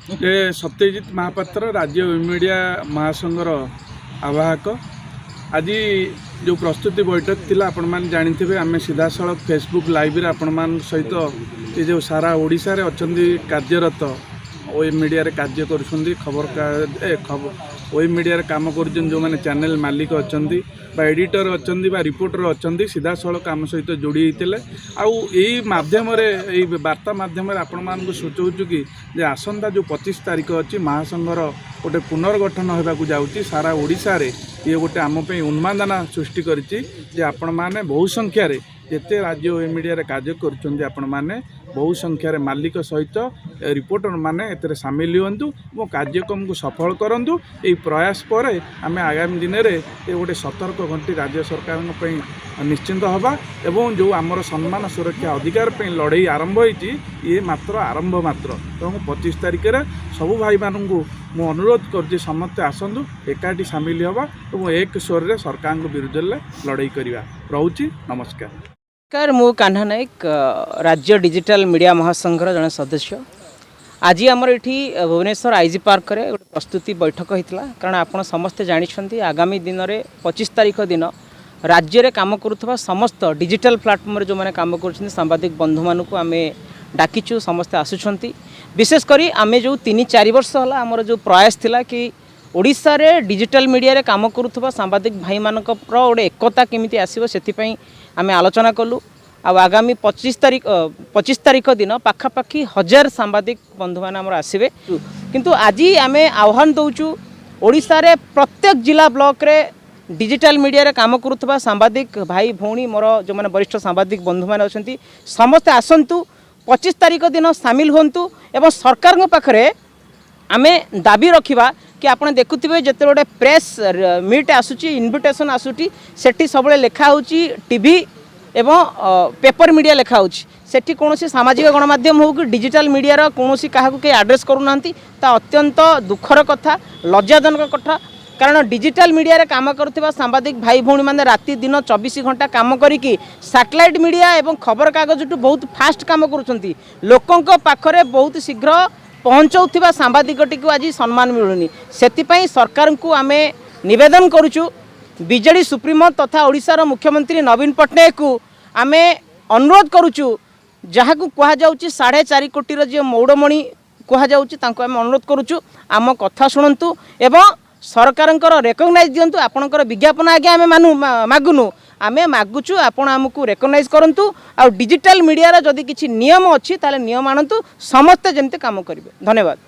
ଏ ସତ୍ୟଜିତ ମହାପାତ୍ର, ରାଜ୍ୟ ମିଡ଼ିଆ ମହାସଂଘର ଆବାହକ। ଆଜି ଯେଉଁ ପ୍ରସ୍ତୁତି ବୈଠକ ଥିଲା, ଆପଣମାନେ ଜାଣିଥିବେ, ଆମେ ସିଧାସଳଖ ଫେସବୁକ୍ ଲାଇଭ୍ରେ ଆପଣମାନଙ୍କ ସହିତ ଏ ଯେଉଁ ସାରା ଓଡ଼ିଶାରେ ଅଛନ୍ତି କାର୍ଯ୍ୟରତ, ୱେବ୍ ମିଡ଼ିଆରେ କାର୍ଯ୍ୟ କରୁଛନ୍ତି, ଖବର ଏ ଖବର ୱେବ୍ ମିଡ଼ିଆରେ କାମ କରୁଛନ୍ତି, ଯେଉଁମାନେ ଚ୍ୟାନେଲ୍ ମାଲିକ ଅଛନ୍ତି ବା ଏଡ଼ିଟର ଅଛନ୍ତି ବା ରିପୋର୍ଟର ଅଛନ୍ତି, ସିଧାସଳଖ ଆମ ସହିତ ଯୋଡ଼ି ହେଇଥିଲେ। ଆଉ ଏଇ ମାଧ୍ୟମରେ, ଏଇ ବାର୍ତ୍ତା ମାଧ୍ୟମରେ ଆପଣମାନଙ୍କୁ ସୂଚଉଛୁ କି ଯେ ଆସନ୍ତା ଯେଉଁ 25 ତାରିଖ ଅଛି, ମହାସଂଘର ଗୋଟେ ପୁନର୍ଗଠନ ହେବାକୁ ଯାଉଛି ସାରା ଓଡ଼ିଶାରେ। ଇଏ ଗୋଟେ ଆମ ପାଇଁ ଉନ୍ମାଦନା ସୃଷ୍ଟି କରିଛି ଯେ ଆପଣମାନେ ବହୁ ସଂଖ୍ୟାରେ ଯେତେ ରାଜ୍ୟ ୱେବ୍ ମିଡ଼ିଆରେ କାର୍ଯ୍ୟ କରୁଛନ୍ତି, ଆପଣମାନେ ବହୁ ସଂଖ୍ୟାରେ ମାଲିକ ସହିତ ରିପୋର୍ଟର ମାନେ ଏଥିରେ ସାମିଲ ହୁଅନ୍ତୁ ଏବଂ କାର୍ଯ୍ୟକ୍ରମକୁ ସଫଳ କରନ୍ତୁ। ଏହି ପ୍ରୟାସ ପରେ ଆମେ ଆଗାମୀ ଦିନରେ ଏ ଗୋଟେ ସତର୍କ ଘଣ୍ଟି ରାଜ୍ୟ ସରକାରଙ୍କ ପାଇଁ ନିଶ୍ଚିନ୍ତ ହେବା ଏବଂ ଯେଉଁ ଆମର ସମ୍ମାନ, ସୁରକ୍ଷା, ଅଧିକାର ପାଇଁ ଲଢ଼େଇ ଆରମ୍ଭ ହୋଇଛି, ଇଏ ମାତ୍ର ଆରମ୍ଭ ମାତ୍ର। ତେଣୁ 25 ତାରିଖରେ ସବୁ ଭାଇମାନଙ୍କୁ ମୁଁ ଅନୁରୋଧ କରୁଛି, ସମସ୍ତେ ଆସନ୍ତୁ, ଏକାଠି ସାମିଲ ହେବା ଏବଂ ଏକ ସ୍ୱରରେ ସରକାରଙ୍କ ବିରୁଦ୍ଧରେ ଲଢ଼େଇ କରିବା। ରହୁଛି, ନମସ୍କାର। ନମସ୍କାର, ମୁଁ କାହ୍ନା ନାୟକ, ରାଜ୍ୟ ଡିଜିଟାଲ ମିଡ଼ିଆ ମହାସଂଘର ଜଣେ ସଦସ୍ୟ। ଆଜି ଆମର ଏଠି ଭୁବନେଶ୍ୱର ଆଇଜି ପାର୍କରେ ଗୋଟେ ପ୍ରସ୍ତୁତି ବୈଠକ ହେଇଥିଲା, କାରଣ ଆପଣ ସମସ୍ତେ ଜାଣିଛନ୍ତି, ଆଗାମୀ ଦିନରେ 25 ତାରିଖ ଦିନ ରାଜ୍ୟରେ କାମ କରୁଥିବା ସମସ୍ତ ଡିଜିଟାଲ ପ୍ଲାଟଫର୍ମରେ ଯେଉଁମାନେ କାମ କରୁଛନ୍ତି, ସାମ୍ବାଦିକ ବନ୍ଧୁମାନଙ୍କୁ ଆମେ ଡାକିଛୁ। ସମସ୍ତେ ଆସୁଛନ୍ତି। ବିଶେଷ କରି ଆମେ ଯେଉଁ 3-4 ବର୍ଷ ହେଲା ଆମର ଯେଉଁ ପ୍ରୟାସ ଥିଲା କି ଓଡ଼ିଶାରେ ଡିଜିଟାଲ ମିଡ଼ିଆରେ କାମ କରୁଥିବା ସାମ୍ବାଦିକ ଭାଇମାନଙ୍କର ଗୋଟେ ଏକତା କେମିତି ଆସିବ, ସେଥିପାଇଁ ଆମେ ଆଲୋଚନା କଲୁ। ଆଉ ଆଗାମୀ 25 ତାରିଖ ଦିନ ପାଖାପାଖି 1000 ସାମ୍ବାଦିକ ବନ୍ଧୁମାନେ ଆମର ଆସିବେ। କିନ୍ତୁ ଆଜି ଆମେ ଆହ୍ୱାନ ଦେଉଛୁ, ଓଡ଼ିଶାରେ ପ୍ରତ୍ୟେକ ଜିଲ୍ଲା ବ୍ଲକରେ ଡିଜିଟାଲ ମିଡ଼ିଆରେ କାମ କରୁଥିବା ସାମ୍ବାଦିକ ଭାଇ ଭଉଣୀ, ମୋର ଯେଉଁମାନେ ବରିଷ୍ଠ ସାମ୍ବାଦିକ ବନ୍ଧୁମାନେ ଅଛନ୍ତି, ସମସ୍ତେ ଆସନ୍ତୁ, 25 ତାରିଖ ଦିନ ସାମିଲ ହୁଅନ୍ତୁ ଏବଂ ସରକାରଙ୍କ ପାଖରେ ଆମେ ଦାବି ରଖିବା କି ଆପଣ ଦେଖୁଥିବେ, ଯେତେବେଳେ ଗୋଟେ ପ୍ରେସ୍ ମିଟ୍ ଆସୁଛି, ଇନଭିଟେସନ୍ ଆସୁଛି, ସେଠି ସବୁବେଳେ ଲେଖା ହେଉଛି ଟିଭି ଏବଂ ପେପର ମିଡ଼ିଆ ଲେଖା ହେଉଛି। ସେଠି କୌଣସି ସାମାଜିକ ଗଣମାଧ୍ୟମ ହେଉ କି ଡିଜିଟାଲ ମିଡ଼ିଆର କୌଣସି କାହାକୁ କେହି ଆଡ୍ରେସ୍ କରୁନାହାନ୍ତି। ତା ଅତ୍ୟନ୍ତ ଦୁଃଖର କଥା, ଲଜ୍ଜାଜନକ କଥା, କାରଣ ଡିଜିଟାଲ ମିଡ଼ିଆରେ କାମ କରୁଥିବା ସାମ୍ବାଦିକ ଭାଇ ଭଉଣୀମାନେ ରାତି ଦିନ 24 ଘଣ୍ଟା କାମ କରିକି ସାଟେଲାଇଟ୍ ମିଡ଼ିଆ ଏବଂ ଖବରକାଗଜଠୁ ବହୁତ ଫାଷ୍ଟ କାମ କରୁଛନ୍ତି। ଲୋକଙ୍କ ପାଖରେ ବହୁତ ଶୀଘ୍ର ପହଞ୍ଚାଉଥିବା ସାମ୍ବାଦିକଟିକୁ ଆଜି ସମ୍ମାନ ମିଳୁନି। ସେଥିପାଇଁ ସରକାରଙ୍କୁ ଆମେ ନିବେଦନ କରୁଛୁ, ବିଜେଡ଼ି ସୁପ୍ରିମୋ ତଥା ଓଡ଼ିଶାର ମୁଖ୍ୟମନ୍ତ୍ରୀ ନବୀନ ପଟ୍ଟନାୟକକୁ ଆମେ ଅନୁରୋଧ କରୁଛୁ, ଯାହାକୁ କୁହାଯାଉଛି 4.5 କୋଟିର ଯିଏ ମଉଡ଼ମଣି କୁହାଯାଉଛି, ତାଙ୍କୁ ଆମେ ଅନୁରୋଧ କରୁଛୁ, ଆମ କଥା ଶୁଣନ୍ତୁ ଏବଂ ସରକାରଙ୍କର ରେକଗ୍ନାଇଜ୍ ଦିଅନ୍ତୁ। ଆପଣଙ୍କର ବିଜ୍ଞାପନ ଆଜ୍ଞା ଆମେ ମାଗୁନୁ। ଆମେ ମାଗୁଛୁ ଆପଣ ଆମକୁ ରେକଗ୍ନାଇଜ୍ କରନ୍ତୁ ଆଉ ଡିଜିଟାଲ ମିଡ଼ିଆର ଯଦି କିଛି ନିୟମ ଅଛି, ତାହେଲେ ନିୟମ ଆଣନ୍ତୁ, ସମସ୍ତେ ଯେମିତି କାମ କରିବେ। ଧନ୍ୟବାଦ।